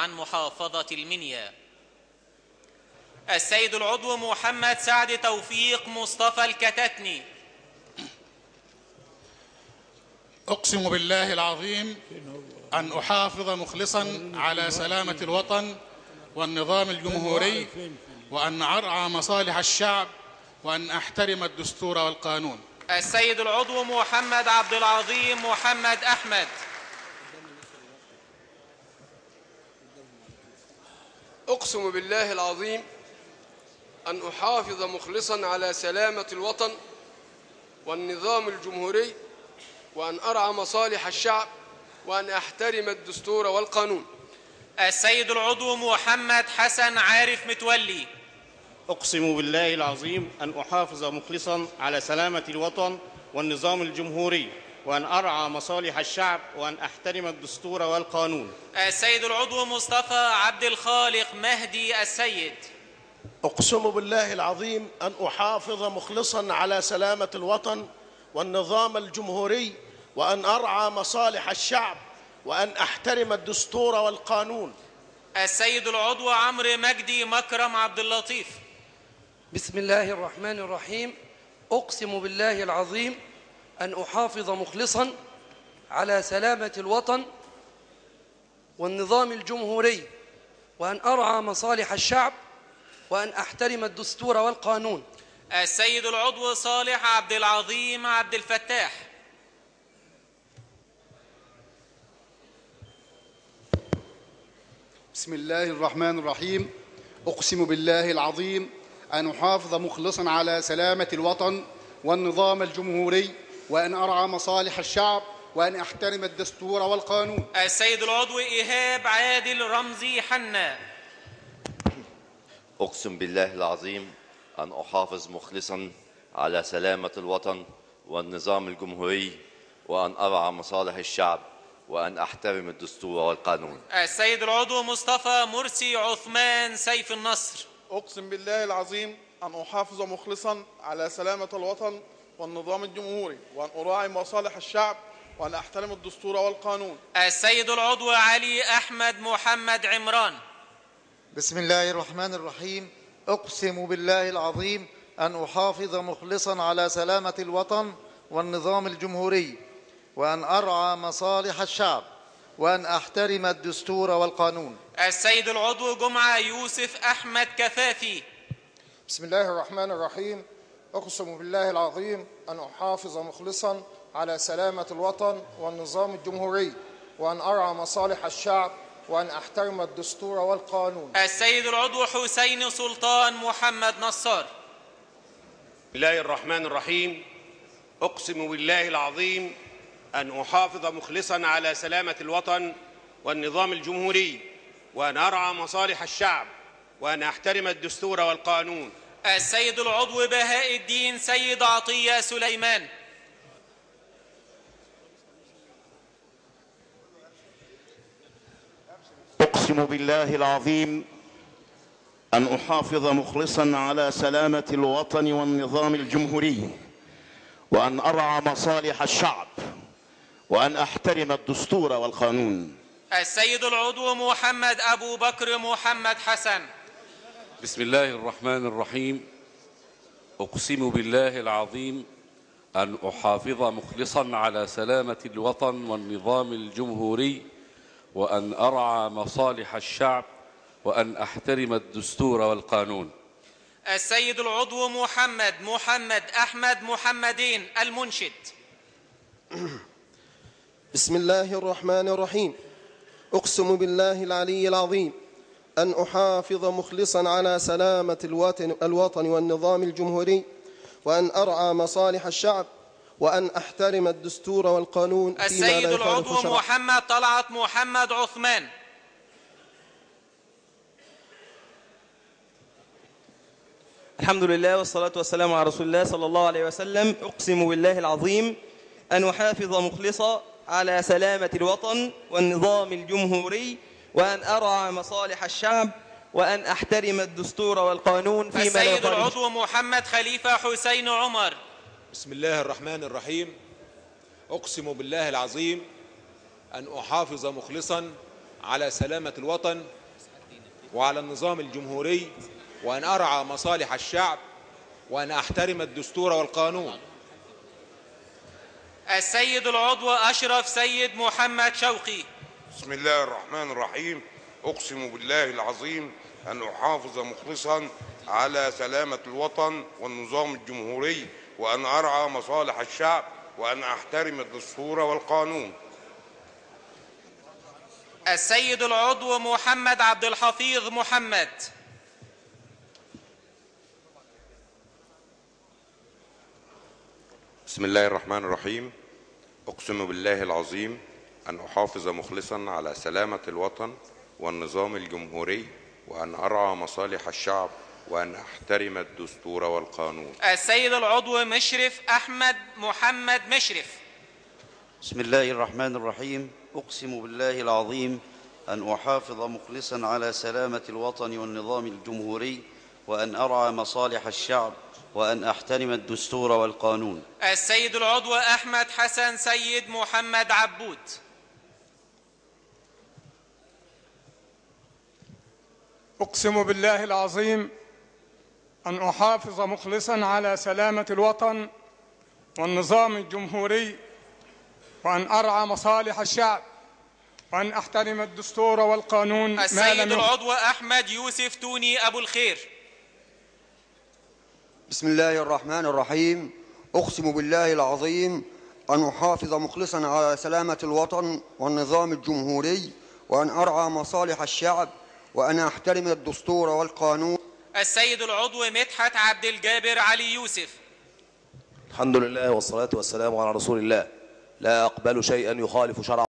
عن محافظة المنيا. السيد العضو محمد سعد توفيق مصطفى الكتتني. أقسم بالله العظيم أن أحافظ مخلصا على سلامة الوطن والنظام الجمهوري، وأن أرعى مصالح الشعب، وأن أحترم الدستور والقانون. السيد العضو محمد عبد العظيم محمد أحمد. أقسم بالله العظيم أن أحافظ مخلصا على سلامة الوطن والنظام الجمهوري، وأن أرعى مصالح الشعب، وأن أحترم الدستور والقانون. السيد العضو محمد حسن عارف متولي. أقسم بالله العظيم أن أحافظ مخلصا على سلامة الوطن والنظام الجمهوري، وأن أرعى مصالح الشعب، وأن أحترم الدستور والقانون. السيد العضو مصطفى عبد الخالق مهدي السيد. أقسم بالله العظيم أن أحافظ مخلصا على سلامة الوطن والنظام الجمهوري، وأن أرعى مصالح الشعب، وأن أحترم الدستور والقانون. السيد العضو عمرو مجدي مكرم عبد اللطيف. بسم الله الرحمن الرحيم. أقسم بالله العظيم أن أحافظ مخلصا على سلامة الوطن والنظام الجمهوري، وأن أرعى مصالح الشعب، وأن أحترم الدستور والقانون. السيد العضو صالح عبد العظيم عبد الفتاح. بسم الله الرحمن الرحيم. أقسم بالله العظيم أن أحافظ مخلصا على سلامة الوطن والنظام الجمهوري، وأن أرعى مصالح الشعب، وأن أحترم الدستور والقانون. السيد العضو إيهاب عادل رمزي حنا. أقسم بالله العظيم أن أحافظ مخلصا على سلامة الوطن والنظام الجمهوري، وأن أرعى مصالح الشعب، وأن أحترم الدستور والقانون. السيد العضو مصطفى مرسي عثمان سيف النصر. أقسم بالله العظيم أن أحافظ مخلصا على سلامة الوطن والنظام الجمهوري، وأن أراعي مصالح الشعب، وأن أحترم الدستور والقانون. السيد العضو علي أحمد محمد عمران. بسم الله الرحمن الرحيم. أقسم بالله العظيم أن أحافظ مخلصا على سلامة الوطن والنظام الجمهوري، وأن أرعى مصالح الشعب، وأن أحترم الدستور والقانون. السيد العضو جمعة يوسف أحمد كفافي. بسم الله الرحمن الرحيم. أقسم بالله العظيم أن أحافظ مخلصا على سلامة الوطن والنظام الجمهوري، وأن أرعى مصالح الشعب، وأن أحترم الدستور والقانون. السيد العضو حسين سلطان محمد نصار. بسم الله الرحمن الرحيم. أقسم بالله العظيم أن أحافظ مخلصا على سلامة الوطن والنظام الجمهوري، وأن أرعى مصالح الشعب، وأن أحترم الدستور والقانون. السيد العضو بهاء الدين سيد عطية سليمان. أقسم بالله العظيم أن أحافظ مخلصا على سلامة الوطن والنظام الجمهوري، وأن أرعى مصالح الشعب، وأن أحترم الدستور والقانون. السيد العضو محمد أبو بكر محمد حسن. بسم الله الرحمن الرحيم. أقسم بالله العظيم أن أحافظ مخلصا على سلامة الوطن والنظام الجمهوري، وأن أرعى مصالح الشعب، وأن أحترم الدستور والقانون. السيد العضو محمد أحمد محمدين المنشد. بسم الله الرحمن الرحيم. أقسم بالله العلي العظيم أن أحافظ مخلصا على سلامة الوطن والنظام الجمهوري، وأن أرعى مصالح الشعب، وأن أحترم الدستور والقانون. السيد العضو محمد طلعت محمد عثمان. الحمد لله والصلاة والسلام على رسول الله صلى الله عليه وسلم. أقسم بالله العظيم أن أحافظ مخلصا على سلامة الوطن والنظام الجمهوري، وأن أرعى مصالح الشعب، وأن أحترم الدستور والقانون فيما لا السيد العضو محمد خليفة حسين عمر. بسم الله الرحمن الرحيم. أقسم بالله العظيم أن أحافظ مخلصا على سلامة الوطن وعلى النظام الجمهوري، وأن أرعى مصالح الشعب، وأن أحترم الدستور والقانون. السيد العضو أشرف سيد محمد شوقي. بسم الله الرحمن الرحيم. أقسم بالله العظيم أن أحافظ مخلصا على سلامة الوطن والنظام الجمهوري، وأن أرعى مصالح الشعب، وأن أحترم الدستور والقانون. السيد العضو محمد عبد الحفيظ محمد. بسم الله الرحمن الرحيم. أقسم بالله العظيم أن أحافظ مخلصا على سلامة الوطن والنظام الجمهوري، وأن أرعى مصالح الشعب، وأن أحترم الدستور والقانون. السيد العضو مشرف أحمد محمد مشرف. بسم الله الرحمن الرحيم. أقسم بالله العظيم أن أحافظ مخلصا على سلامة الوطن والنظام الجمهوري، وأن أرعى مصالح الشعب، وأن أحترم الدستور والقانون. السيد العضو أحمد حسن سيد محمد عبود. أقسم بالله العظيم أن أحافظ مخلصا على سلامة الوطن والنظام الجمهوري، وأن أرعى مصالح الشعب، وأن أحترم الدستور والقانون. السيد العضو أحمد يوسف توني أبو الخير. بسم الله الرحمن الرحيم. أقسم بالله العظيم أن أحافظ مخلصا على سلامة الوطن والنظام الجمهوري، وأن أرعى مصالح الشعب، وأن أحترم الدستور والقانون. السيد العضو مدحت عبد الجابر علي يوسف. الحمد لله والصلاة والسلام على رسول الله. لا أقبل شيئا يخالف شرع